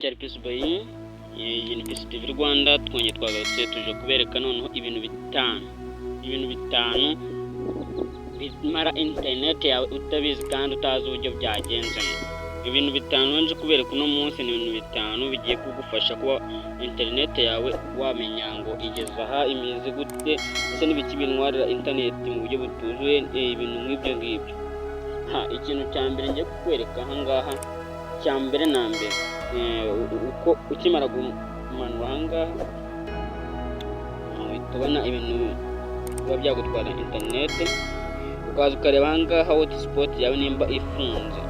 Cyari Peace Boy, iyi ni Peace TV Rwanda. Twongeye twagarutse, tuje kubereka noneho ibintu bitanu bimara interineti yawe utabizi kandi utazi uburyo byagenzemo. Ibintu bitanu nje kubereka uno munsi ni ibintu bitanu bigiye kugufasha kuba interineti yawe wamenya ngo igeze aha, imeze gute, ese n'ibiki bintwarira interineti mu buryo butuzuye, ibintu nk'ibyo ngibyo. Ha, ikintu cya mbere ngiye kukwereka aha ngaha, cya mbere na mbere, uko ukimara kumanura aha ngaha uhita ubona ibintu biba byagutwara interineti, ukaza ukareba aha ngaha hotspot yawe nimba ifunze.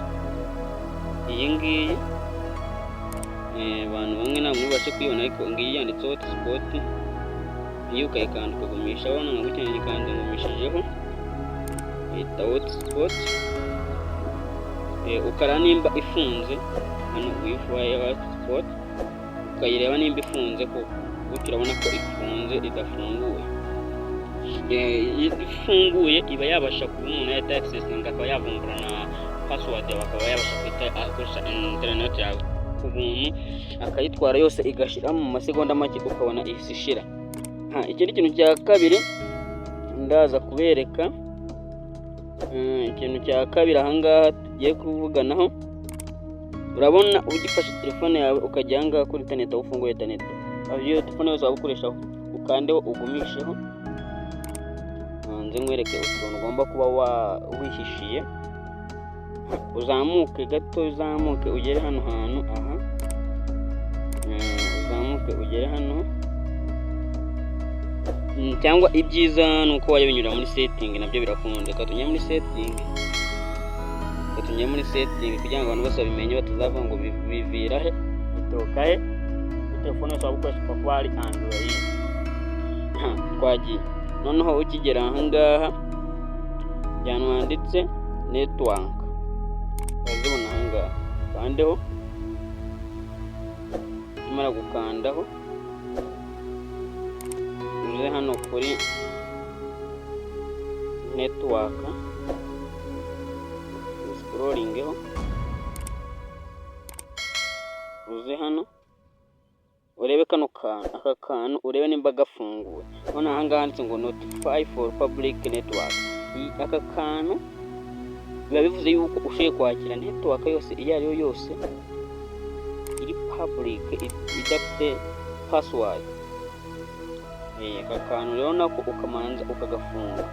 Iyi ngiyi abantu bamwe ntabwo mubashe kuyibona, ariko ngiyi yanditseho hotspot, iyo ukayikanda ukagumishaho, none gutya nyikanze ngumishijeho, ihita hotspot, ukareba nimba ifunze hano WiFi hotspot, ukayireba nimba ifunze koko. Gutyo urabona ko ifunze, idafunguye. Iyo ifunguye iba yabasha kuba umuntu yahita accessinga, akaba yavumbura na password yawe, akaba yabasha guhita akoresha internet yawe ku buntu, akayitwara yose igashira mu masegonda make, ukabona ihise ishira. Ikindi kintu cya kabiri ndaza kubereka, ikintu cya kabiri ahangaha tugiye kuvuganaho, urabona ugifashe telefone yawe ukajya ahangaha kuri interineti, aho ufunguye interineti, iyo telefone yose waba ukoresha, ukandeho ugumisheho, nze nkwereke utuntu ugomba kuba wihishiye. Uzamuke gato, uzamuke ugere hano hantu aha, uzamuke ugere hano, cyangwa ibyiza ni uko wajya binyura muri setting, nabyo birakunda. Reka tujye muri setting, reka tujye muri setting kugira ngo abantu bose babimenye, batazavuga ngo bivira he, bituruka he. Kuri telefone yose waba ukoresha, upfa kuba ari Android. Twagiye noneho, ukigera aha ngaha ahantu handitse network, urazibona aha ngaha, ukandeho. Ukimara gukandaho, uze hano kuri network, uscrollingeho, uze hano urebe kano kantu, aka kantu urebe nimba gafunguye. None aha ngaha handitse ngo "Notify for public network". Aka kantu biba bivuze yuko ushoboye kwakira network yose iyo ari yo yose iri public, idafite password. Aka kantu rero nako ukamanza ukagafunga,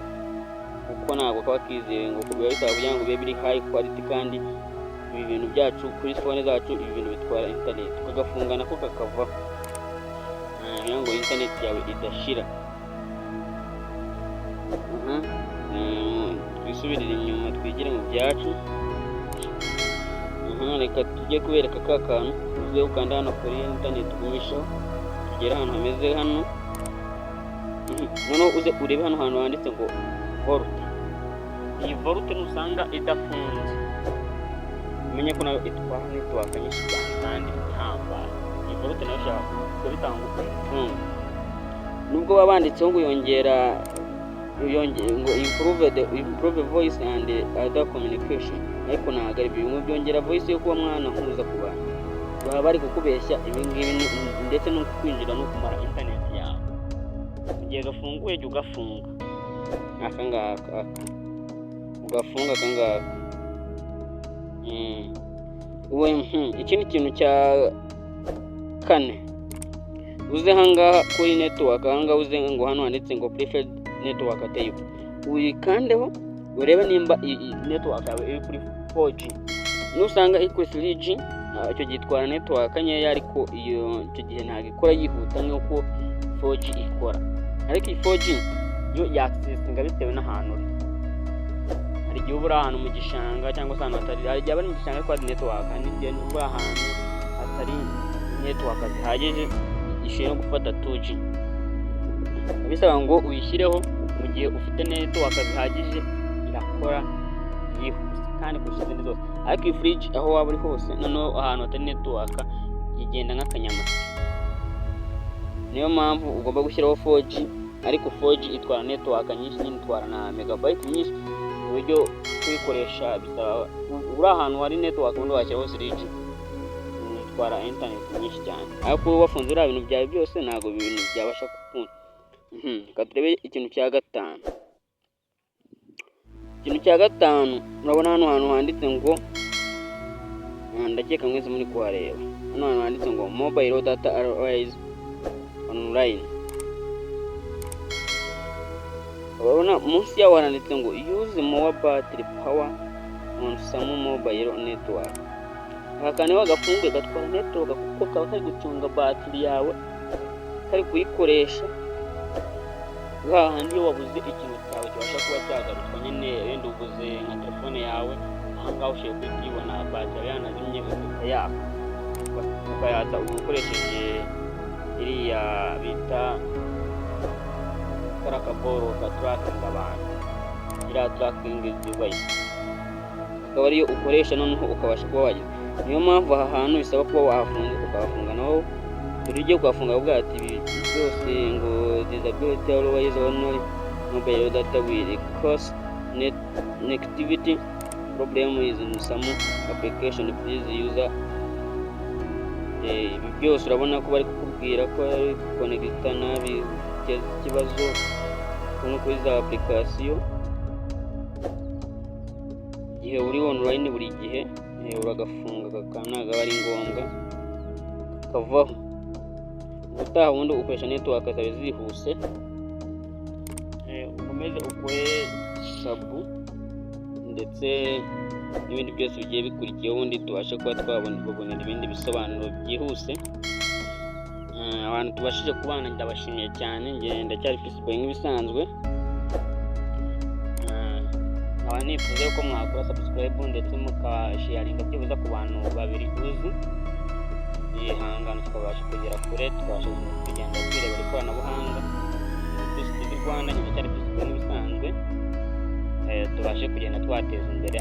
kuko ntabwo kaba kizewe, ngo biba bisaba kugira ngo bibe biri high quality, kandi ibi bintu byacu kuri phone zacu, ibi bintu bitwara internet, ukagafunga nako kakavaho kugira ngo internet yawe idashira. Twisubirire inyuma, twigire mu byacu. Reka tujye kubereka ka kantu. Uze ukanda hano kuri internet, ugumisheho, tugere ahantu hameze hano. Noneho uze urebe hano hantu handitse ngo VoLTE. Iyi VoLTE nusanga idafunze, umenye ko nayo itwara network nyinshi cyane kandi ihambaye. Iyi VoLTE nayo ushobora kuba bitanga uyifunge, nubwo baba banditseho ngo yongera ngo improve voice and other communication, ariko ntabwo ari bimwe byongera voice yo kuba mwanahuza ku bantu. Baba bari kukubeshya. Ibi ngibi ndetse no kwinjira no kumara internet yawe igihe gafunguye, jya ugafunga aka ngaka, aka ugafunga aka ngaka. Ikindi kintu cya kane, uze ahangaha kuri network, ahangaha uze ngo hano handitse ngo "Preferred network type", uyikandeho urebe nimba iyi network yawe iri kuri 4G. Nusanga iri kuri 3G, icyo gihe itwara network nkeya, ariko iyo icyo gihe ntabwo ikora yihuta nk'uko 4G ikora. Ariko iyi 4G yo yaccessinga bitewe n'ahantu uri. Hari igihe uba uri ahantu mu gishanga cyangwa se ahantu hatari, hari igihe aba ari mu gishanga ariko hari network, hari n'igihe uba uri ahantu hatari network zihagije, ishobora no gufata 2G. Bisaba ngo uyishyireho mu gihe ufite network zihagije, irakora yihuse kandi kurusha izindi zose. Ariko iyi 3G, aho waba uri hose, noneho ahantu hatari network, igenda nk'akanyamasyo. Niyo mpamvu ugomba gushyiraho 4G. Ariko 4G itwara network nyinshi nyine, itwara na megabyte nyinshi, ku buryo kuyikoresha bisaba uri ahantu hari network. Ubundi washyiraho 3G. Bitwara internet nyinshi cyane, ariko uba wafunze biriya bintu byawe byose, ntabwo ibintu byabasha gukunda. Reka turebe ikintu cya gatanu. Ikintu cya gatanu, urabona hano hantu handitse ngo, ndakeka mwese muri kuhareba, hano hantu handitse ngo "Mobile data always online". Urabona munsi yaho handitse ngo "Use more battery power on some mobile network". Aka kantu iyo wagafunguye gatwara network, kuko kaba kari gucunga batiri yawe, kari kuyikoresha. Hahandi iyo wabuze ikintu cyawe kibasha kuba cyagarutswa nyine, wenda uguze nka telefone yawe, ahangaha ushobora guhita uyibona, batiri yawe yanazimye, ugahita yaka, ukayatsa ukoresheje iriya bita kariya kaboro ka trackinga abantu, iriya tracking device, akaba ariyo ukoresha, noneho ukabasha kuba wagize. Niyo mpamvu aha hantu bisaba kuba wahafunze, ukahafunga naho. Dore ugiye kuhafunga, bavuga ati ibi byose ngo "Disability always on mobile data will cause connectivity problem is in some application, please user". Ibi byose urabona ko bari kukubwira ko ari gukonegita nabi biteza ikibazo nko kuri za application igihe uri online buri gihe. Uragafunga aka kantu, ntabwo aba ari ngombwa, kavaho. Ubutaha ubundi ukoresha network zawe zihuse. Ukomeze ukore sub ndetse n'ibindi byose bigiye bikurikiyeho, ubundi tubashe kuba twabonera ibindi bisobanuro byihuse. Abantu tubashije kubana, ndabashimiye cyane. Njye ndacyari Peace Boy nk'ibisanzwe. Nkaba nifuza yuko mwakora subscribe ndetse mukasharinga byibuze ku bantu babiri uzi, ihangano, tukabasha kugera kure, tukabasha kugenda twirebera ikoranabuhanga. Peace TV Rwanda, njye ndacyari Peace Boy nk'ibisanzwe. Tubashe kugenda twateza imbere.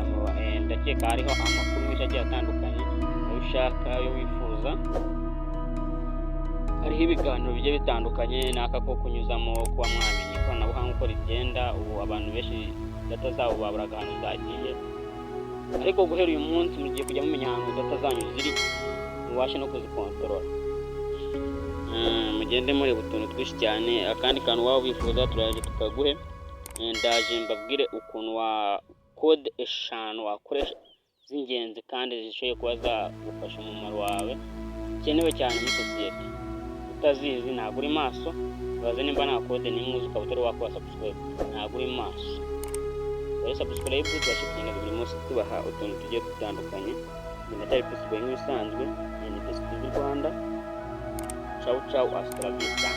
Ndakeka hariho amakuru menshi agiye atandukanye, ayo ushaka, ayo wifuza. Hariho ibiganiro bigiye bitandukanye n'aka ko kunyuzamo kuba mwamenya ikoranabuhanga uko rigenda. Ubu abantu benshi data zabo baburaga ahantu zagiye, ariko guhera uyu munsi mugiye kujya mumenya ahantu data zanyu ziri, mubashe no kuzikontorora. Mugende mureba utuntu twinshi cyane. Akandi kantu waba wifuza, turaje tukaguhe. Ndaje mbabwire ukuntu wa code eshanu wakoresha z'ingenzi kandi zishoboye kuba zagufasha umumaro wawe, zikenewe cyane muri sosiyete. Utazizi ntabwo uri maso. Ibaze nimba nta code n'imwe uzi, ukaba utari wakora subscribe, ntabwo uri maso. Kora subscribe, tubashe kugenda buri munsi tubaha utuntu tugiye dutandukanye. Njye ndacyari Peace Boy nk'ibisanzwe, ni Peace TV Rwanda. Ciao ciao, hasta la vista.